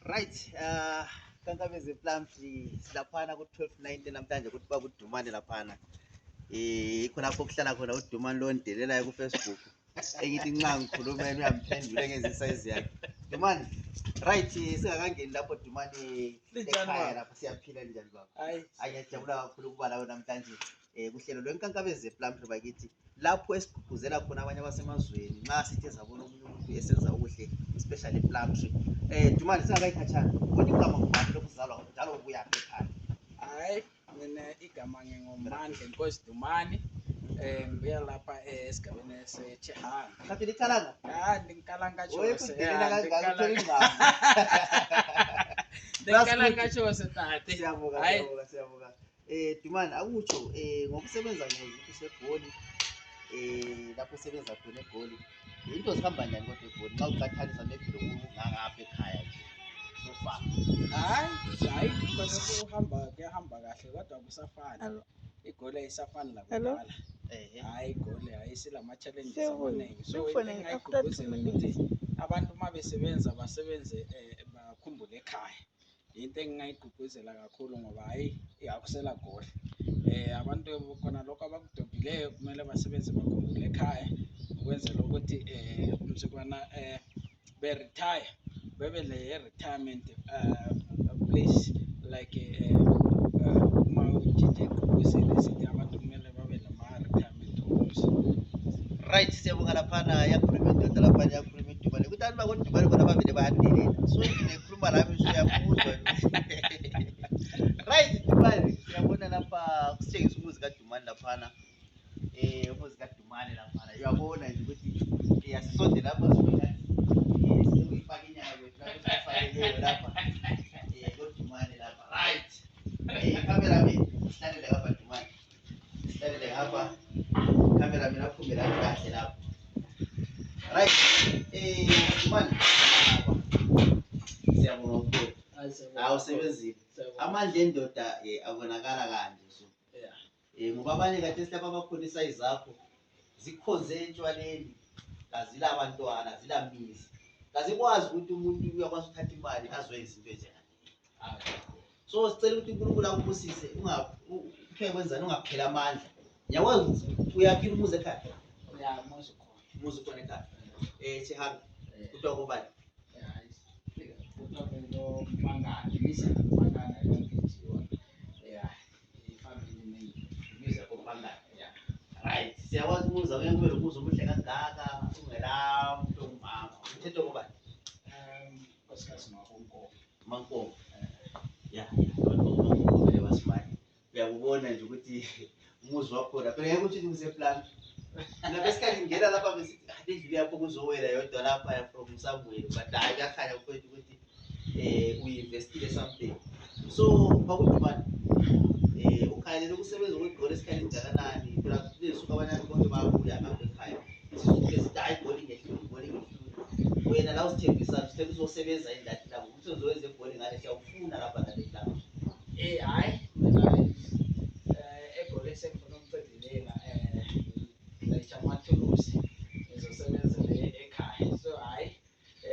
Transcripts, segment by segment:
Right, kankabeze Plumtree silaphana ku-1290 namhlanje ukuthi bakudumane laphana. Khonapho kuhlala khona uDumane lo ndelelayo ku-Facebook. Engithi nxa ngikhuluma yena uyamphendula engenza isayizi yakhe. Dumane, right, singakangeni lapho Dumane Linjani ekhaya baba? lapho siyaphila njani baba? Hayi. Hayi ngiyajabula kakhulu ukuba lawe namhlanje. Kuhlelo lwenkankabezi zePlumtree bakithi lapho esigqugquzela khona abanye abasemazweni nxa sithe sabona omunye umuntu esenza okuhle especially ePlumtree. Dumane singakayikhatshana wena igama ngubani lokuzalwa njalo ubuyaphi ekhaya? Hayi, mina igama nginguMandla Nkosi Dumani. Ngibuya lapha esigabeni seChihanga. Kanti likhalanga? Ah, ndinkalanga Oye chose. kudelela kangaka uthole ingqamu. Ndinkalanga chose tate. Siyabonga, Hayi. siyabonga, siyabonga. Dumane akutsho ngokusebenza nje useGoli lapho usebenza khona eGoli into zihamba njani kodwa eGoli nxa uqathanisa maybe lokungangapha ekhaya nje so far? Hayi, hayi khona kuhamba kuyahamba kahle kodwa kusafani. IGoli ayisafani Hello? lakudala. Hayi iGoli ayisilama challenges Sewu- amaningi. So into sekufonele after 2 engingayigqugquzela minutes. ukuthi abantu uma besebenza basebenze bakhumbule ekhaya. Into engingayigqugquzela kakhulu ngoba hayi akusela Goli. Abantu khona lokho abakudobhileyo kumele basebenze bakhumbule ekhaya ukwenzela ukuthi mzukwana be-retire bebe le retirement place like uma ujije egqugquzele sithi abantu kumele babe nama-retirement homes. Right, siyabonga laphana yakhuluma indoda laphana yakhuluma iDumane ukuthi abantu bakoDumane bona bavele bayadelela so if ngikhuluma lami usuyakuzwa. Right, Dumane siyabona lapha kusitshengisa umuzi kaDumane laphana umuzi kaDumane laphana uyabona nje ukuthi asisonde lapha sifika siyifaka inyama yethu lapho sifakeleyo lapha koDumane lapha. Right, cameraman sihlalele ngapha Dumane, sihlalele ngapha cameraman aphume lapho kahle lapho. Right, Dumane siyabonga kakhulu. Awusebenzile amandla endoda abonakala kanje so ngoba abanye kade silapha abakhona isayizi zakho zikhonze etshwaleni kazila abantwana zilamizi kazikwazi ukuthi umuntu uyakwazi ukuthatha imali azoyenza into enjengaleyo. So sicela ukuthi uNkulunkulu akubusise kuthiwa kwenzani ungapheli amandla. Ngiyakwazi ukuthi uyakhile umuzi ekhaya. Ya, umuzi ukhona. Umuzi ukhona ekhaya. Chihanga kuthiwa kobani? Kuthiwa koMangana, imizi yakoMangana yonke nje yona. Ya, i-family name. Imizi yakoMangana. Ya. Right, siyakwazi umuzi awuye kube nomuzi omuhle kangaka ungela muntu ongumama. Umthetho kobani? Nkosikazi Makonkomo. Mankomo. Ya, ya, abantu bakoMankomo vele basimanye. Uyakubona nje ukuthi umuzi wakhona phela ngeke uthi usePlumtree. Mina besikhathi ngingena lapha besithi ah indlu yakho kuzowela yodwa lapha from somewhere but hayi kuyakhanya mfowethu ukuthi uyi-investile something. So bakuDumane ukhangelele ukusebenza kwegoli esikhathi esingakanani? Phela kulezinsuku abanye abantu bonke bayabuya ngapha ekhaya. Sisuke sithi hayi igoli ngehlule, igoli ngehlule. Wena la usithembisa, sithembisa uzosebenza indathi lapho. Umsebenzi owenza egoli ngale siyawufuna lapha ngale ePlumtree. Hayi mina eGoli sengifuna ukuqedelela ngilayisha amathuluzi ngizosebenzela ekhaya. So hayi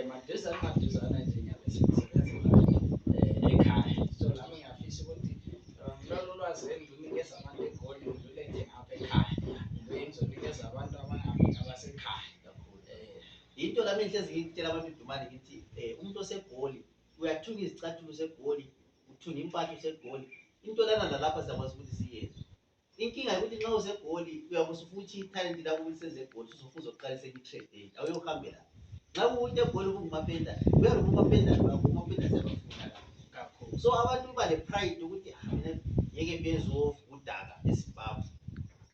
maduzane maduzane nje ngiyabe sengisebenzela ekhaya. So nami ngiyafisa ukuthi lolu lwazi engilunikeza abantu eGoli ngilulethe ngapha ekhaya. Ngibuye ngizonikeza abantu abasekhaya. Kakhulu. Into lami enhlezi ngikutshela abantu Dumane ngithi umuntu osegoli uyathunga izicathulo segoli, uthunga impahla usegoli. Into lana lalapha siyakwazi ukuthi siyenze. Inkinga ukuthi nxa usegoli uyabe usufuthi ithalente lakho ukuthi senze egoli usufuza ukuqalisa i-trade entsha awuyohambela. Nxa kuwukuthi egoli kungumapenda, uyabe umapenda bakho umapenda siyabafuna la. Kakhulu. So abantu ba le pride ukuthi ah mina ngeke bezovuka udaka eZimbabwe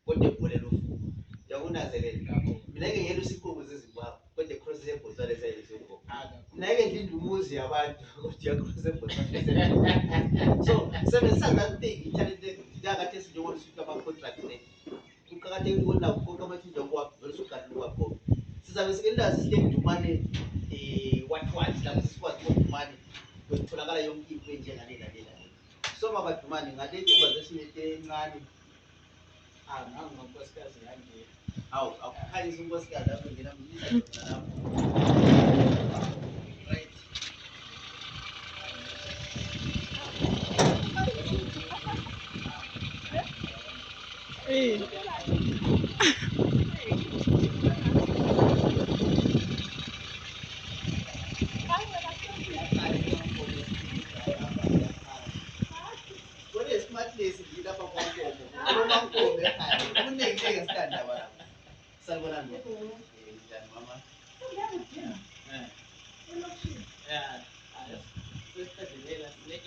kodwa egoli lofuka. Uyakunanzelela? Kakhulu. Mina ngeke ngelusa inkomo zeZimbabwe kodwa ecross eBotswana seyelusa inkomo. Ah, kakhulu. Mina ngeke ngilinde umuzi yabantu kodwa iyacross eBotswana. So sebenzisa that thing ithalente njengakathi njengoba usifika ama-contract ne. Kuqakathekile ukuthi nakho konke amathinja okwakho vele usuqalile ukwakho. Sizabe sikendazi sike Dumane what what lapho sikwazi ukuthi kutholakala yonke into enjengale nale nale. So baba Dumane ngale conversation encane Ah, nangu unkosikazi yangena. Awu, akukhanyisa unkosikazi lapho ngena mlisa khona lapho. Right.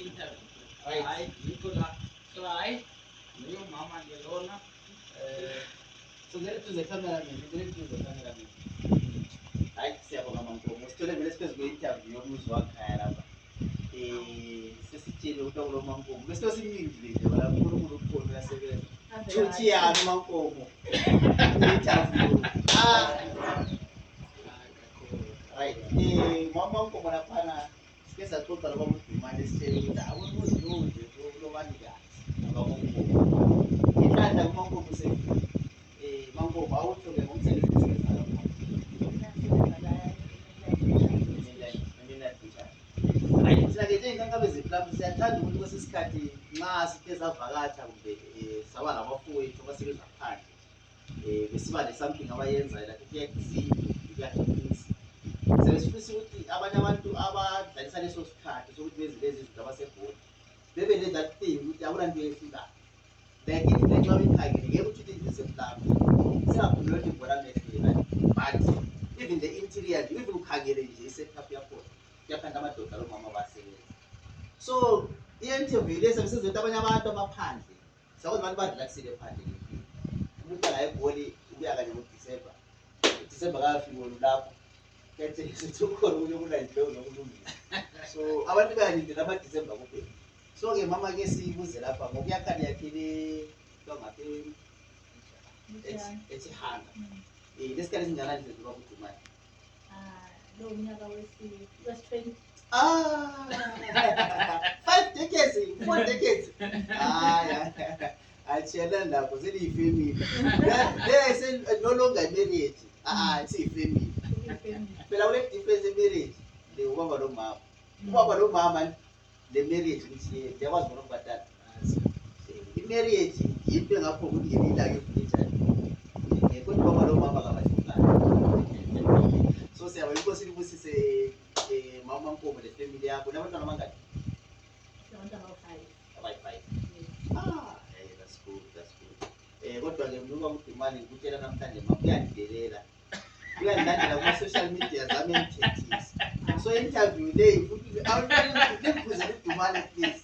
interview. Right. Hayi, yikho la. So hayi, leyo mama ke lona So ngeke tuze cameraman, ngeke tuze cameraman. Hayi, siyabonga Mankomo. Sithole vele siphezu kwe-interview yomuzi wakhaya lapha. Sesitshele ukuthi akulo Mankomo. Bese simlindile nje wala uNkulunkulu ukhona uyasebenza. Thuthi yami Mankomo. Interview. Ah, kakhulu. Right. Mama Mankomo laphana sike saxoxa loba uDumane sitshele ukuthi awumuzi lo nje lobanikazi abakoNkomo. Inhlanhla kuMankomo se Mankomo awutsho-ke ngomsebenzi osebenzayo. Right, thina-ke njengenkankaba ezePlumtree siyathanda ukuthi kwesinye isikhathi nxa sithe savakatsha kumbe saba labafowethu abasebenza phandle besiba le-something abayenzayo like ukuyakha izindlu, ukuyakha imizi, siyabe sifisa ukuthi abanye abantu abadlalisa leso sikhathi sokuthi benze lezi zinto abaseGoli bebe le-that thing ukuthi akulanto eyehlulayo, like indlu le nxa uyikhangele ngeke uthi indlu isePlumtree, singakhulumi ukuthi ibhola amehlweni, but even the interior nje, even ukhangele nje i-setup yakhona kuyakhanda amadoda lomama basebenza. So i-interview le sebesenza ukuthi abanye abantu abaphandle siyakwazi, abantu barelaxile phandle ngempilo, umuntu angaye eGoli ubuya kanye ngoDisemba, uDisemba kafiki wona lapho kuyatshengisa ukuthi ukhona okunye okulandileyo nokulungisa, so abantu bayalindela amaDisemba kuphela. So-ke mama, ke sibuze lapha ngokuyakhani yakhele kangaphi eTshihanga, lesikhathi esinganani sedlula kuDumane? Ah, lo unyaka wesi-20. Ah, 5 decades, 4 decades. Hayi, ayitshiyelani lapho, seliyifamily. Le no longer marriage. Ah, isiyifamily. Phela kule difference e-marriage le ubaba lomama. Ubaba lomama le marriage ukuthi liyakwazi bona ukubadala. I-marriage yinto engapho ukuthi ngelinye ilanga ivule njani. Kodwa ubaba lomama kabahlukani. So siyabonga, inkosi ibusise mama Nkomo le family yakho. Nabantwana bangaki? Abantu abawu-5. Abayi-5. Ah, hey, that's good, that's good. Kodwa ke mnuka uDumane ngikutshela namhlanje mama uyangidelela. Uyangilandela kuma social media zami engithethisa. So interview le futhi awunikuze uDumane please.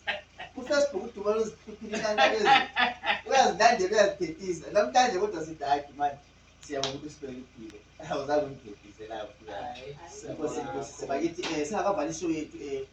Ku Facebook uDumane uzikhuphile lezi. Uyazilandela, uyazithethisa. Namhlanje kodwa sithi hayi Dumane, siyabonga ukuthi usibekile. Awuzange ungithethise lapho. Inkosi ibusise bakithi, singakavali ishow yethu,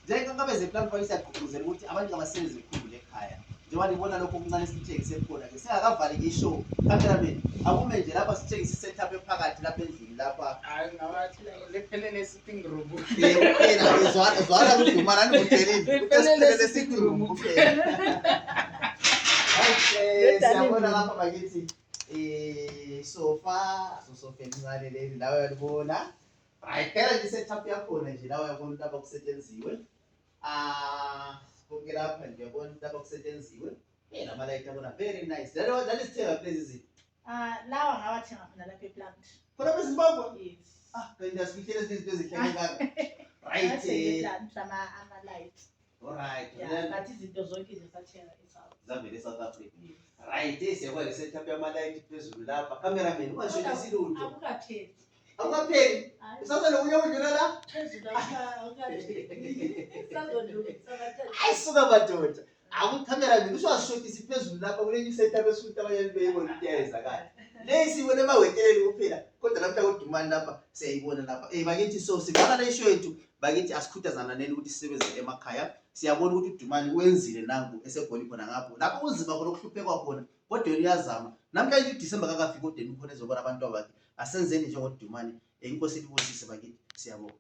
njengenkabe zePlumtree siyagqugquzela ukuthi abantu kabasebenze khulu ekhaya njengoba nibona lokho okuncane sitshengise khona ke. Singakavali ke ishow, cameraman akume nje lapha sitshengise i-setup ephakathi lapha endlini lapha. Hayi, ngabathi liphelele sitting room. Kuphela zwana kudumana nikutshelile. Liphelele sitting room. Kuphela. Right, siyabona lapha bakithi, sofa, sofa elincane leli lawe uyalibona. Right, phela nje i-setup yakhona nje la uyabona ukuthi lapha kusetshenziwe. Ah, konke lapha nje uyabona ukuthi lapha kusetshenziwe. Namalayithi abona very nice. Lalo lalisithenga kulezi zinto. Ah, lawa ngawathenga khona lapha ePlumtree. Khona eZimbabwe. Yes. Ah, kanti asifihlele ezinye izinto ezihle kangaka. Right. Ngawathenga ePlumtree ama-light. All right. Yeah, but izinto zonke nje sathenga eSouth. Zavele eSouth Africa. Yes. Right, siyabona le-setup yamalayithi phezulu lapha. Cameraman, ungashonisi lutho. Akukapheli. Akukapheli. Hayi, Usasa lokunye okudlula la? phezulu akukapheli. Sazolungisa amathathu. Hayi suka madoda. Akucameraman uswashotisa phezulu lapha kule setup esukuthi abanye beyibona ukuthi iyayenzakala. Le siyibona emaweteleni kuphela kodwa lapha kuDumani lapha siyayibona lapha. Bakithi, so sivala le show yethu bakithi, asikhuthazananeni ukuthi sisebenze emakhaya. Siyabona ukuthi uDumani wenzile nangu eseGoli khona ngapho. Lapho kunzima khona okuhluphekwa khona kodwa yena uyazama. Namhlanje uDisemba kakafiki kodwa yena ukhona ezobona abantu bakhe. Asenzeni njengoDumani. Inkosi ibusise bakithi. Siyabonga.